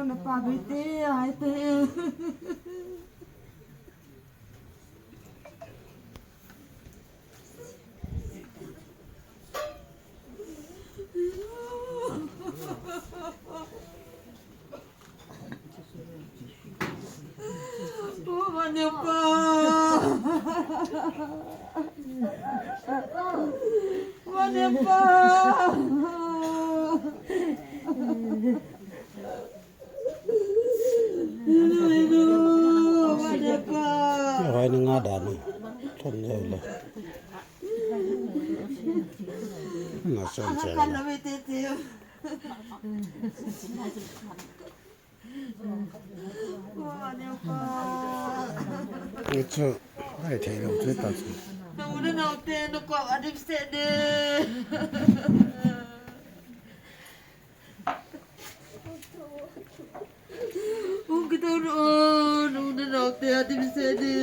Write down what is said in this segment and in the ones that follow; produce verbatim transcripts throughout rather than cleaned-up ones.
Na pa bai te, ai te. Ô, mane pa. Mane pa. Mane pa. Hoi na nga dan. Thon le le. Na son che. Kan lo te te. Chu, ai thei lo chu ta chu. Na u na nao te, na kua a dim se de. Ung ka tau na o, na u na nao te a dim se de.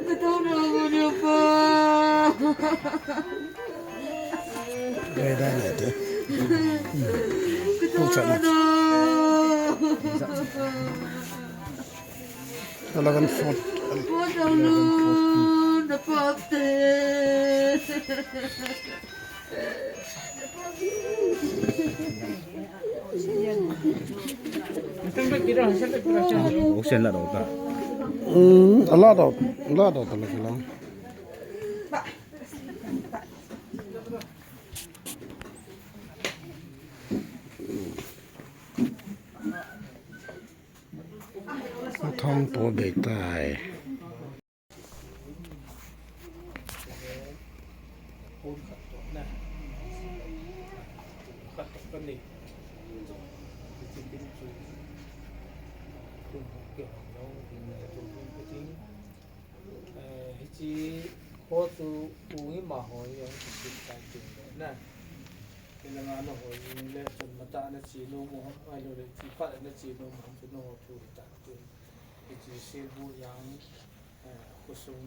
Ka tau na o, mane pa. Gai da na te. Ka tau na o. Eleven fourteen. Ka tau na o, na pa te. Oxygen la dau ta. Hmm, a la dau, la dau ta la la. Thong po be tai. Phone khat toh na. Khat toh ka nei. Hiche ding chu. Phone toh kihong jong ding le, phone ding ka ding. Eh, hiche ho chu u ngi ma ho jong hiche tai ding le na. Hilanga na ho jing le chun matah na che nom u, ahilou le hiche phat na che nom u chu na ho thu hi ta tu. Hiche sel bu jang. Eh, khosung,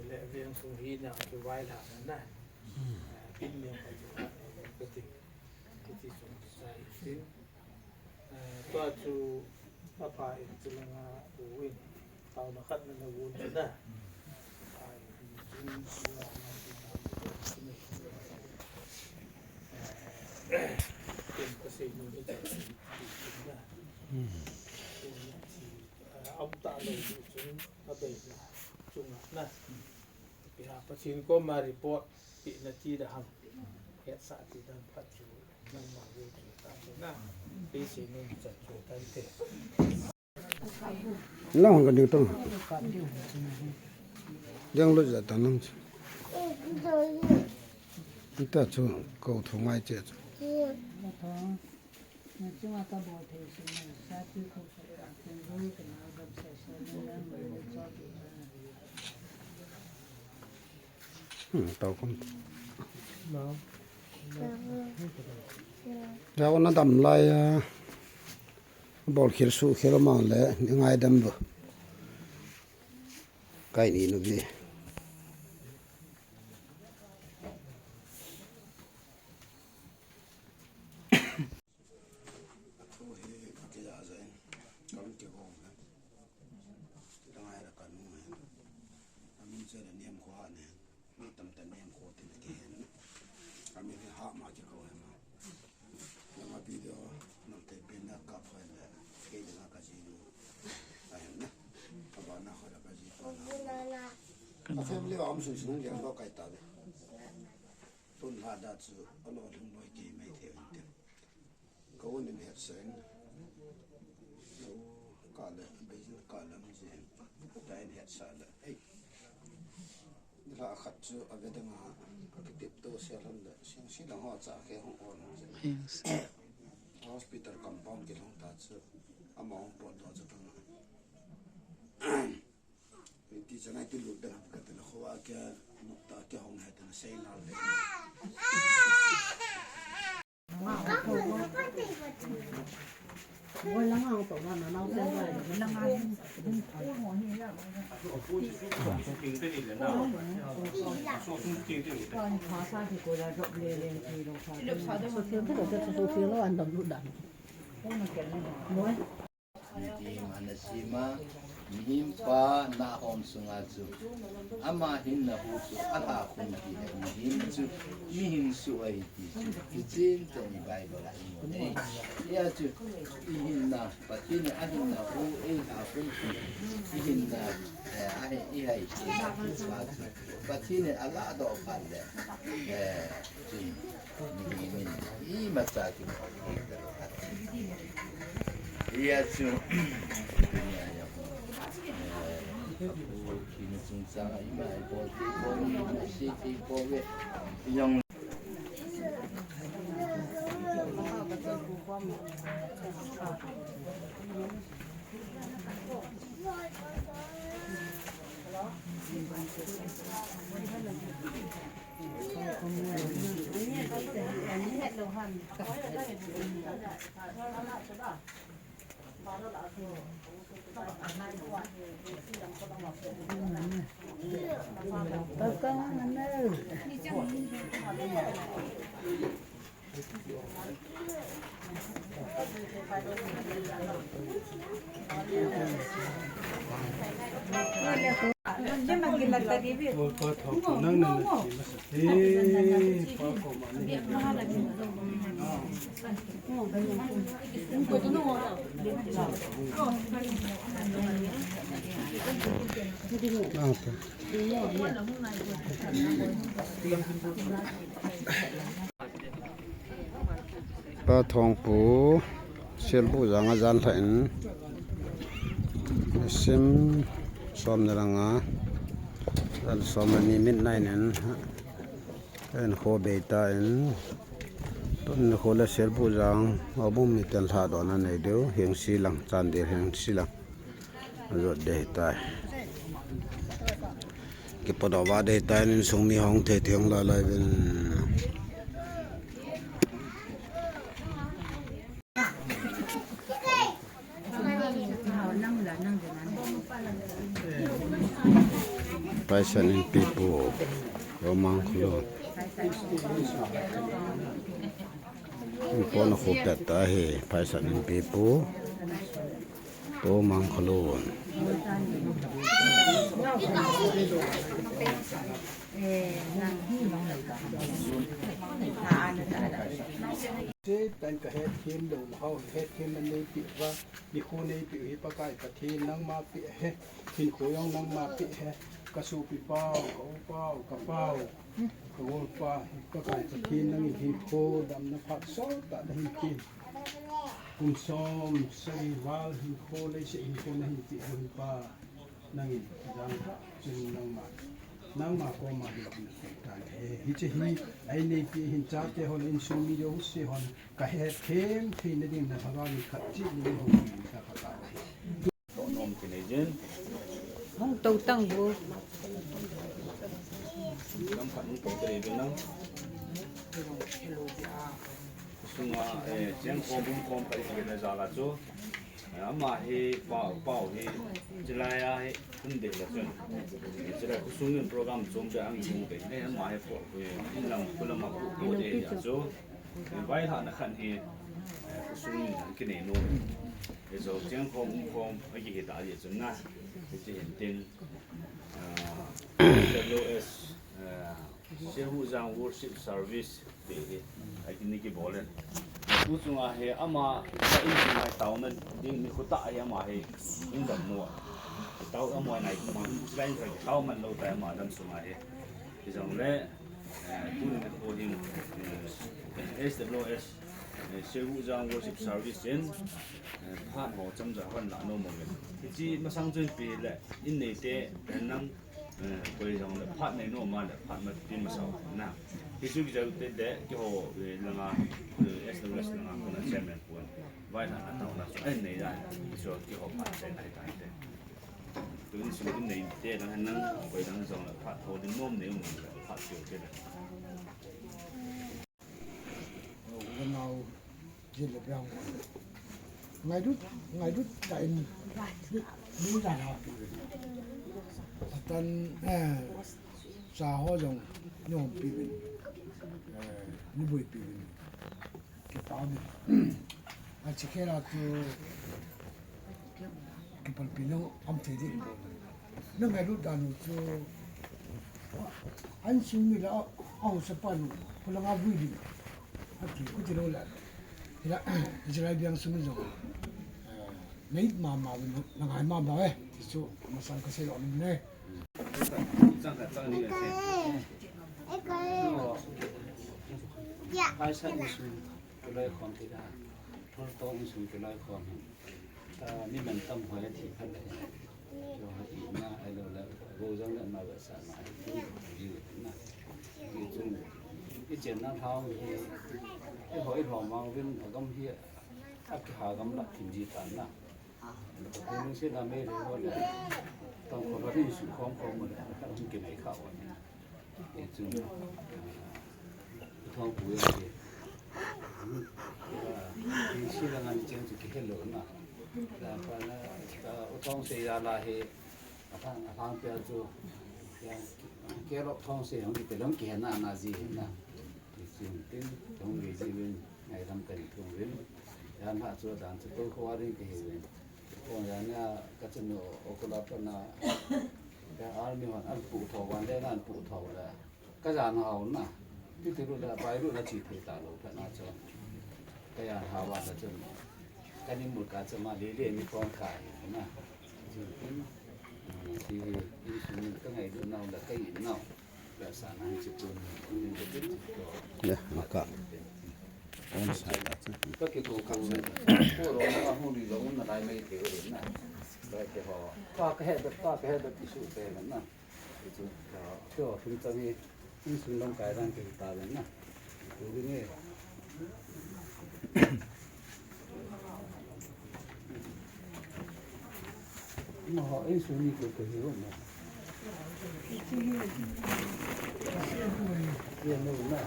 le veng sung hi na kivai lhah na, eh, pin neo kha chu, eh, kati, kati chung sa in tin, eh, tua chu apa in chu langa u in, taona khat na na vun chu na. Apa in chu na, na, na, na, na, eh, tin ka sei nu ni ta, na. Tua na chi, eh, um ta lo ni chu. Abeina chunga na. Ipi ham Pathen koma report pehna ti da ham. Hetsah ti dan phat chu nangma veu chu ta chu na. Kei sei nom chan chu tante. Lang hong ka ding tong. Ding lo ja ta nang chu. Ita chu ko thu ngai che chu. Hmm, tau khun. Jao na dam lai a. Bol khel su khel ma le, ngaidam bo. Kai ni nu bi. Athu hi kati a zain, kan kihong hen. Tidang ai la kanu hen. Amin se la niam kho han hen. Mi tamtah niam kho tin kihen. Amin hi ha ma kikou hen ma. Nang a video, nang te pen na kap hen le. Kei ding a kaji nu. Ahen na. Abana kho la kaji pa na. A family a um sun sun liang lo kai ta de. Tun lha da chu, alolhing loi kei mai thei un tin. Ka un in hetsah in. Ka u ka le, Beijing ka lam jin. Tua in hetsah le. Ei. Nilhah khat chu ave ding a, ka kitep to se lhon le. Sing si lang ho cha ke hung on. Hospital compound kilhung ta chu. Ama hung pot do chu tang. Iti chanai ti lut da ka tin kho a kya nokta kya hong hai tin sei na le. Mihem ana sima, mihem pa nahom sunga chu, ama hinna hu chu alha khum ti le, mihem chu mihem suh ahi ti chu, kichen chan in Bible a imu e. Hia chu, ihinna, Pathen in ahinna hu eilha khum ti, ihinna, eh, ahi, ihai ti, pa chu, Pathen in alahdoh phat le, eh, chu, Imacha chu. Hia chu. Kina chungchang a ima bol thei bol, ima sei thei bol ve. Jong. Pa Thongpu, Selbuh jang a jan lha in, sim som ni le nga, jan som le ni midnight in, hinkho bei tan, tun nikho le Selbuh jang, houbung miten lhadohna nei diu, hengsi lang, Chandel hengsi lang. Ajot ding ahitai. Kipodoh vah ding ahitai, insung mi hung thei thei hung lai lai uvin. Paisan in pipu, Romang Khulun. Pona khu pet ta hi, paisan in pipu. Pu Mangkholun. Setan ka hetkhem lou, hao hetkhem na neipe uva, nikho neipe u hi Pakai Pathen nangma pe ahi, hinkho jong nangma pe ahi, ka sopi pau, ka u pau, ka pau, ka golpa, Pakai Pathen nangin hinkho damna phat sot tah nahin pe. Kum som sagi val hinkho leiset hinkho nahin pe u hi Pa, nangin jangtah chun nangma, nangma koma hin nape tan ahi. Hiche hi, a inneipi hin chate hon, insung mi jouse hon, ka hetkhem theina ding na Lhagao in khat cheh ni hung in ka ka ta ahi. Tohnom kinei jin. Hung to tang bu. Lam khat hung to te jin nang. Sunga, eh, cheng khom, bung khom khat i kile jal a chu. Eh, ama hi pau, pau hi chilai a hi um deh le chun. Eh, chilai khosung in program chom te ang hung deh. Eh, ama hi po, eh, in lam, khu lam a po, po deh a chu. Eh, vailhahna khat hi, eh, khosung in ang kinei nom. Eh, jo cheng khom, um khom, a kihi ta deh chun na. Eh, chi hin tin. Ah, S W S, eh, Sehujang Worship Service te hi, a kini kibol in. Tu chunga hi ama, ka in chunga taona ding nikho tah hi ama hi, in dammo. Tao ama nai kuma, line ka tao man lou tai ama dam chunga hi. Hijongle, eh, tuni nikho hin, eh, S W S, eh, Sehujang Worship Service in, eh, phat ho chomcha hon la nom uvin. Hiche masang chun ipi le, in neite, eh, nang, Eh, koi jong le phat nei nom a le phat ma tin masa u na. Hichu kijou te le keiho, eh, langa, eh, S W S langa kona chairman pon. Vailhahna taona chu a nei da. Hichu keiho phat te nai tai te. Tuni sung tuni neite lang hen nang koi lang jong le phat ho ding nom nei um le phat keu te le. Uva nau jin le biang. Ngailut, ngailut ta in. Ni, ni la ha. Atan, eh, sa ho jong, ni hom pi in. Eh, ni bui pi in. Kipa in. A chi khe la tu, kipalpi lo, am te di. Na ngailut dan u chu, an sung ni la, a, a ho sa pa nu, ko la nga bui di. Ati, ko ti lo la. Hila, Israel biang sung jong. Nei mama, na ngai mama eh. Ti chu, masang ka sei lo ni ne. Chang ka chang ni ka sei. Ai sa ni sung, ko lai khom ti da. Thol to ni sung, ko lai khom. Ah, mi man tam hoi a thi phat le. Lo ha i na ai lo le, go jang le ma ga sa na ai. Ji na. Ki chung. I chen na thao hi. I hoi ho ma win a gam hi. A ki ha gam la thin ji ta na. Ko ni se na me le ho le. Tang ko ba ni su khom khom le. Ka hung ki nai kha wa ni. Ei chu, u Thongpu e, ei si la ngan cheng chu kihe lou na. La pa na, u Thongse ya la he, a thang, a thang pia chu, ya, ke lo Thongse hung kipe lou kihe na, na ji na. Ei chu tin, hung ri ji win, ngai lam kan thung win. Ya na chu dan chu to ko ring kihe win. Ko ya na, ka chu no, o ko la pa na, Ka army hon an pu tho, van le nan pu tho le. Ka jan hao na. Ti ti ru le, pai ru na chi thei ta lo pha na chu. Ka jan hao va na chu. Ka ni mul ka chu ma le le ni kon ka hi na. Chu tin. Ti hi, i su ni ka ngai du nau le ka i nau. Ka sa na chi tu ni. Ni ka tin. Ya, maka. On sa ta chu. Ka ki ko ko. Ko ro na hu ni lo na lai mai te ru na. Ka ke ho. Ka ka he da, ka ka he da ti su te na. Chu, chu, chu, chungchang hi, insung lamkai dan kei ta ven na. Tu ding e. Amaho insung ni ko ko hi ro mo. Ye no na.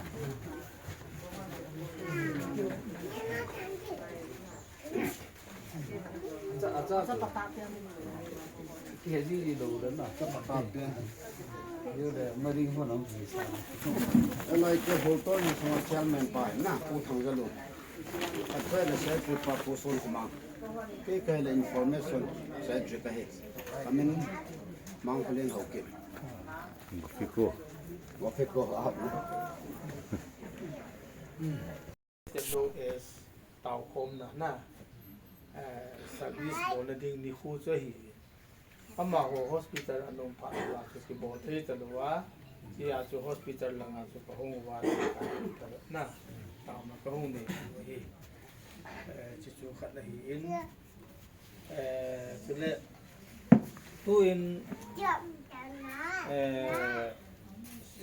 Cha, cha, cha. Ki he ji ji lo le na, cha pata pe. Yo le, ma ding ho nang ji sa. Lai ke ho to ni so chairman pa na, Pu Thangjalu. At sa le se pu pa Pu Son Kumang. Ke ka le information sa ju ka he. Kamin Mang Khulen Haokip. Wafiko. Wafiko, ah. T W S taokhomna, na, eh, service bolna ding nikho chu ahi. Amaho hospital anom phat uva chu kibol thei talou a, hia chu hospital langa chu kahung uva, na, tama kahung nei u ahi. Eh, chuchu khat ahi in. Eh, chule, tuin, eh,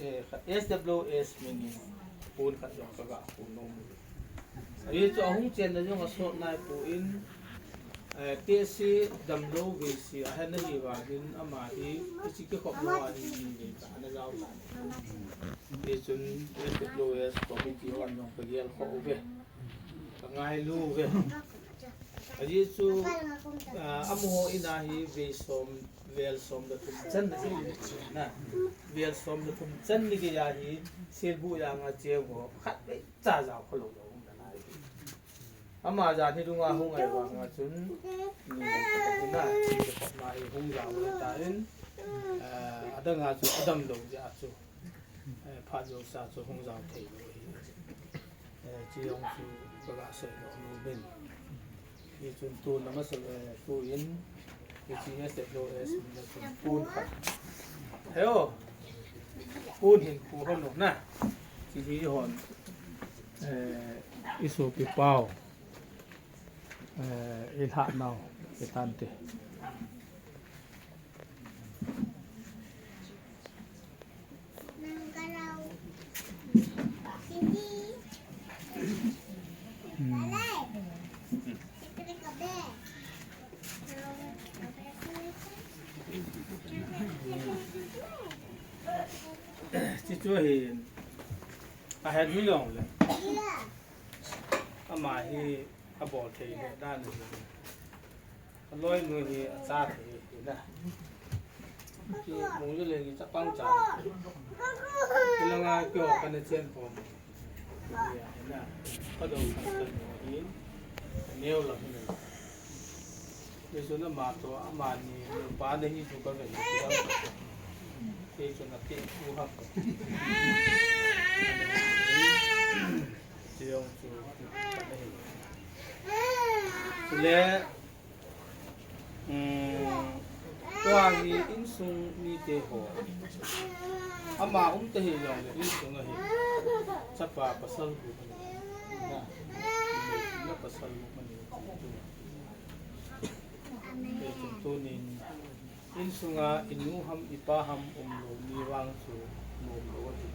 eh, S W S min in pon khat jong kaga pon nom. Ahi chu ahung chenna jong asot nai poi, eh, P S C damlou veise ahin ahi vangin ama hi, hiche kikhop lou ahi ni ve ta ana jao ta. Hichun S W S committee hon jong kagel khom uve. Kangailu uve. Ajeh chu, ah, amaho in a hi vei som, vel som le thum chan na hi na. Vel som le thum chan ni kei a hi, Silbung a nga cheng ho, khatvei cha jao kha lou lou na na hi. Ama jan hi dunga hung ngai vang a chun, ni na, ni na hi hung jao le ta in, ah, adang a chu, adam lou jeh a chu. Eh, phat jouse chu hung jao thei lou ahi. Eh, hiche jong chu kaga seidoh nom in. Hichun tuna masa, eh, tuin, hiche S W S min a chun pon khat. Heo, pon hin pu hon na. Hiche hi hon, eh, isopi pau, eh, ilhah nau, itante. Chuchu hi, ahet hi jong le. Ama hi, Abol thei le dan ni. Aloi nu hi acha thei hi na. Ki mong le ngi chapang cha. Kilanga kyo kana chen ko. Hi na. Ka dong ka ka no hi. Neo la hi na. Ni su na ma to ama ni pa na hi su ka ka ni. Ke su na ke u ha. Chiyong chu. Chule, um, tua hi insung mite ho. Ama um te hi jong le insung ahi. Chapa pasal bu. Na. Na pasal bu mani. Tunin. Insunga inu ham ipa ham umlou ni vang chu nomlou ahi.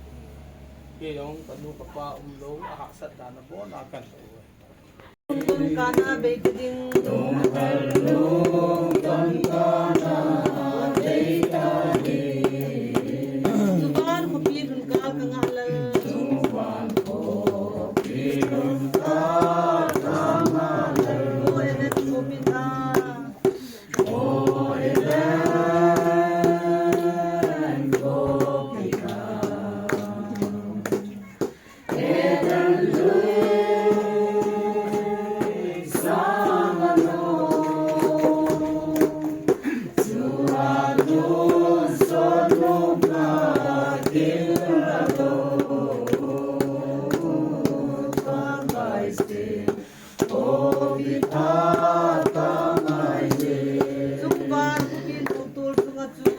Kei jong kanu kapa umlou ahahsat dan abon a kan tou. Lungkana bei ta ding. Tuban khopi lungkal ka ngah lal. Tuban khopi lungkal ka ngah lal. Ko ene tu khopi ta. Tungban khopi lungtol sunga chu.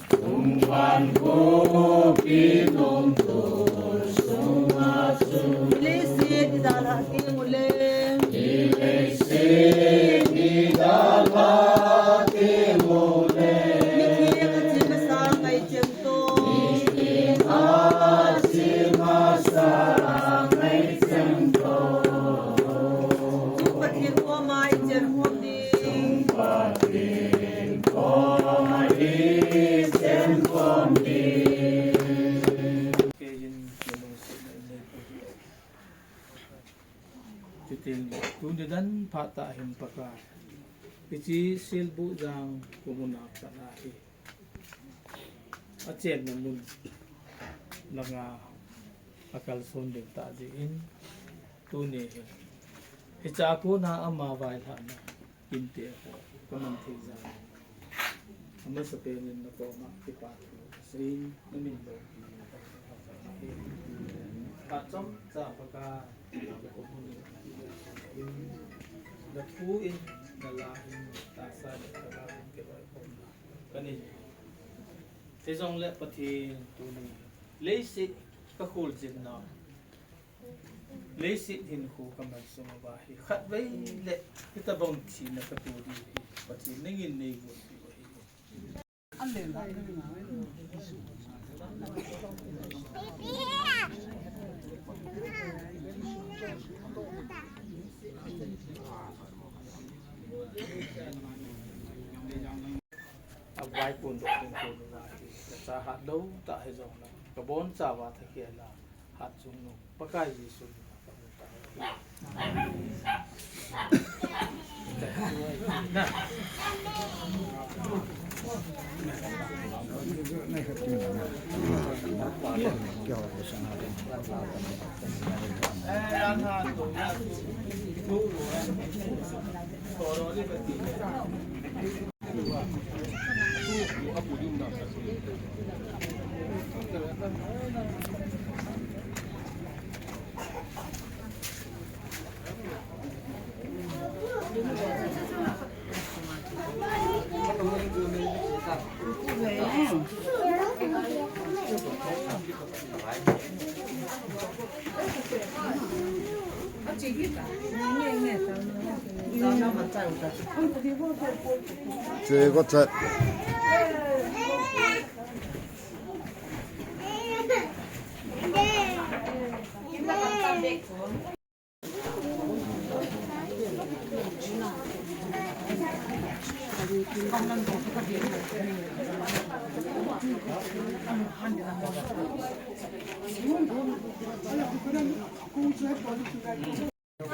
Tungban khopi lungtol sunga chu. Leiset idalha teng ule. Leiset idalha teng ule. Mithenga chima sang ngai chem to. Chuteng le, tuni dan phat tah hin Pakai. Hiche Silbuh jang kumuna kana hi. Achenna mun langa akalson ding tah jeh in tuni hin. Hiche a kona ama vailhahna kinte ho kaman thei jeh in amasapen in nakoma kipa thu kasei in namin loupi in. Phat chomcha Pakai, nathu in, nala in, tahsa le thaga in kiloikhomna kanei. Hijongle Pathen tuni leiset kakholjinna, leiset hinkho kaman sung uva hi khatvei le hitobang thina kato diu hi Pathen nangin neigonpeh u ahi. Avaipon doh ding ko nunga hi, kacha hat lou tah hijongle, kabonchauva thakhel a, hat chung nung, Pakai Jesu min a kamu tah. Che ko chat. Ahung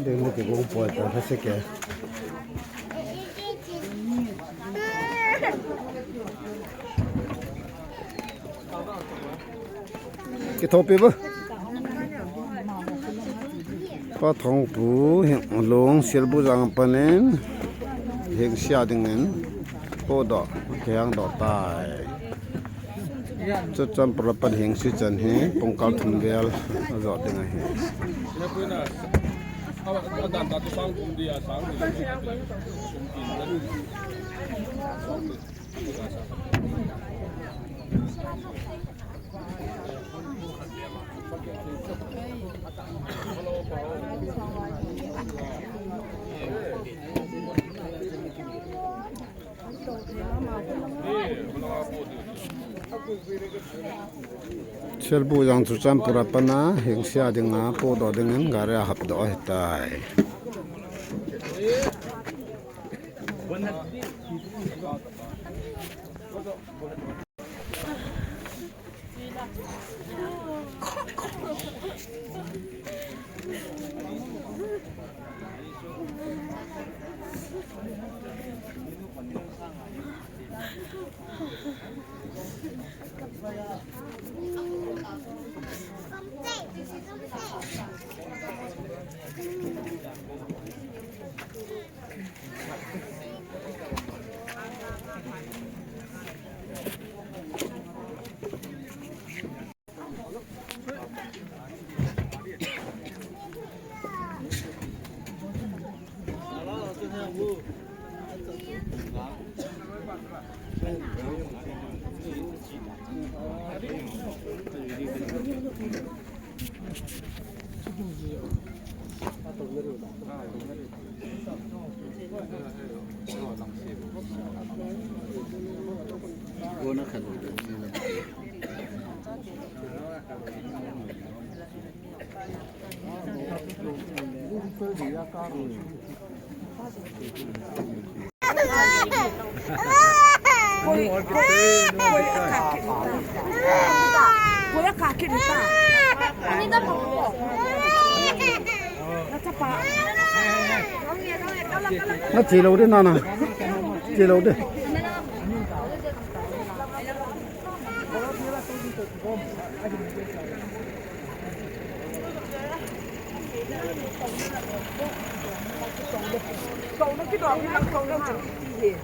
ding mo kibong poi poi ha se ke. Kithopi ba? Pa Thongpu, Heng, Lung, Selbujang panin, Hengsia dingin, podoh, kihengdoh tai. Churachandpur a pat Hengsi chan hi, pungkal thum vel, ajot ding ahi. Selbujang Churachandpur a pat a, Hengsia dinga, podoh dingin, gari a hapdoh ahitai. Na che lou de, nana. Che lou de.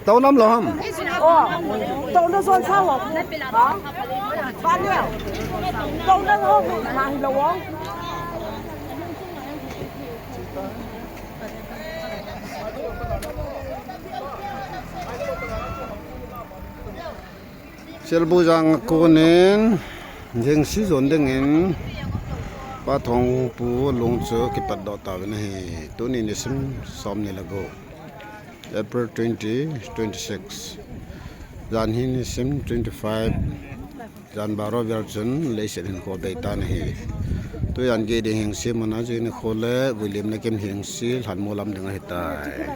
Tou lam lou ham? Oh, tou na zon sa ho. Ha? Ba ne? Tou na ho, ma hi lou ho. Selbujang a konin, Hengsi jon dingin, Pa Thongpu Lung chu kipatdoh tauvin ahi. Tuni nisim som ni le gup, April twenty twenty-six. Jan hi nisim twenty-five. Jan baro vel chun leiset hinkho bei tan ahi. Tujan gei ding Hengsi mun a chu hinkho le vuilimna kim Hengsi lhanmol lam ding ahitai.